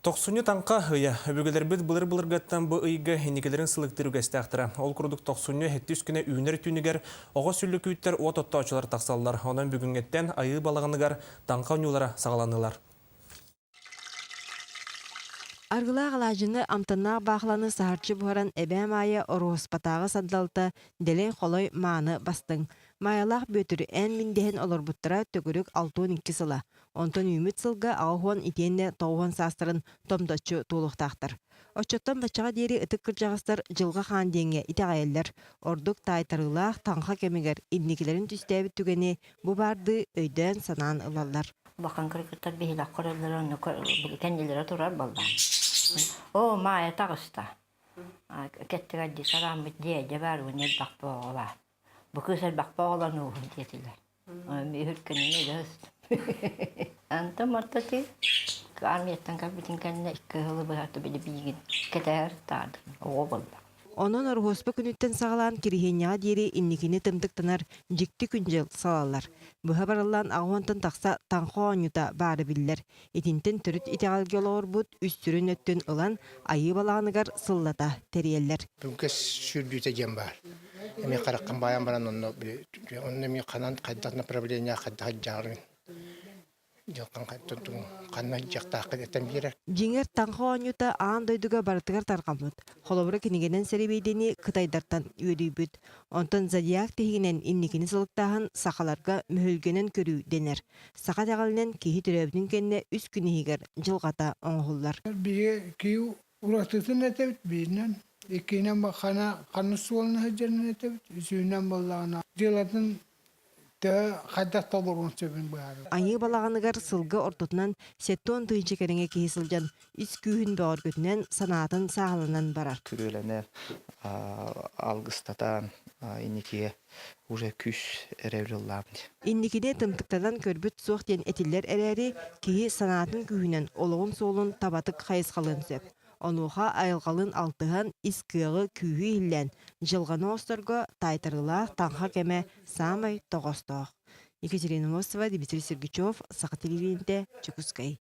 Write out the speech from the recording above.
Тохсунньу таҥха ыйа. Өбүгэлэрбит былыр-былыргаттан бу ыйга инникилэрин сылыктыыр үгэстээхтэрэ. Ол курдук тохсунньу сэттис күнэ үүнэр түүнүгэр оҕо сүллүкүүттэр уот оттооччулар тахсаллар. Онон бүгүҥҥэттэн Айыы балаҕаныгар таҥха оонньуулара саҕаланнылар. Аргылаах алаадьыны амтаннаах баахыланы саһарчы буһаран Эбээ Маайа Оруоспатааҕы сандалыта дэлэй-холой мааны бастыҥ. Маайалаах Бүөтүр эн-мин дэһэн олорбуттара төгүрүк 62 сыла. Онтон үүммүт сылга 80 итиэннэ 90 саастарын томточчу туолуохтаахтар. Оччоттон баччаҕа диэри ытык кырдьаҕастар Дьылҕа Хаан диэҥҥэ итэҕэйэллэр. Ордук таайтарыылаах таҥха кэмигэр инникилэрин түстээбит түгэни бу баардыы өйдөөн-санаан ылаллар. Улахан кыргыттар биһилэх көрөллөрө, онно кэннилэрэ турар буолла. Оо, Маайа таҕыста. Кэттигэр дии сарааммыт дьиэдьэ баар уонна элбэх оҕо баар. Бу кыыс элбэх оҕолонууһун диэтилэр. Үһүркэнин өлөс. Антон ортоти армияттан кэлбитин кэннэ икки ыһылы быһата били биигин кэтэһэр таадым оҕо буолла. Онон Ороһуоспа күнүттэн саҕалаан Кириһиэнньэҕэ диэри инникини тымтыктанар дьикти күн-дьыл салаллар. Быһа барыллаан аҕыс уонтан тахса таҥха оонньуута баара биллэр. Итинтэн төрүт итэҕэлгэ олоҕурбут үс сүрүн өттүн ылан Айыы балаҕаныгар сыллата тэрийэллэр. Бүҥкэс сүүрдүүтэ диэн баар. Эмиэ хараххын баайан баран онно онно эмиэ ханан хайдах направление хайдах дьаарыҥ ханна дьахтааххын этэн биэрэр. Дьиҥэр таҥха оонньуута аан дойдуга барытыгар тарҕаммыт. Холобура кинигэнэн сэрэбиэйдэни кытайдартан үөдүйбүт. Онтон зодиак тиһигинэн инникини сылыктааһын сахаларга мөһүлгэнэн көрүү дэнэр. Саха итэҕэлинэн киһи төрөөбүтүн кэннэ үс күн иһигэр дьылҕата оҥоһуллар. Биһиги киһи уратытын этэбит бииринэн, иккиһинэн хана ханна суолун сылдьарын этэбит, үсүһүнэн буоллаҕына дьыалатын төһө хайдах толоруон сөбүн быһаарар. Айыы балаҕаныгар сылга ортотунан 70 тыһыынча кэриҥэ киһи сылдьан ис күүһүн бөҕөргөтүнэн, санаатын сааһыланан барар. Күрүөлэнэр, алгыстатан, инникигэ уже күүс эрэбил ыллаабын дии. Инникини тымтыктанан көрбүт суох диэн этиллэр эрээри, киһи санаатын күүһүнэн олоҕун суолун табатык хайысхалыан сөп. Онуоха айылҕалыын алтыһан, ис кыаҕы, күүһү иһиллээн, дьылҕаны оҥосторго таайтарыылаах таҥха кэмэ саамай тоҕоостоох. Екатерина Мосова, Дмитрий Сергучев, Саха телевидениетэ, Дьокуускай.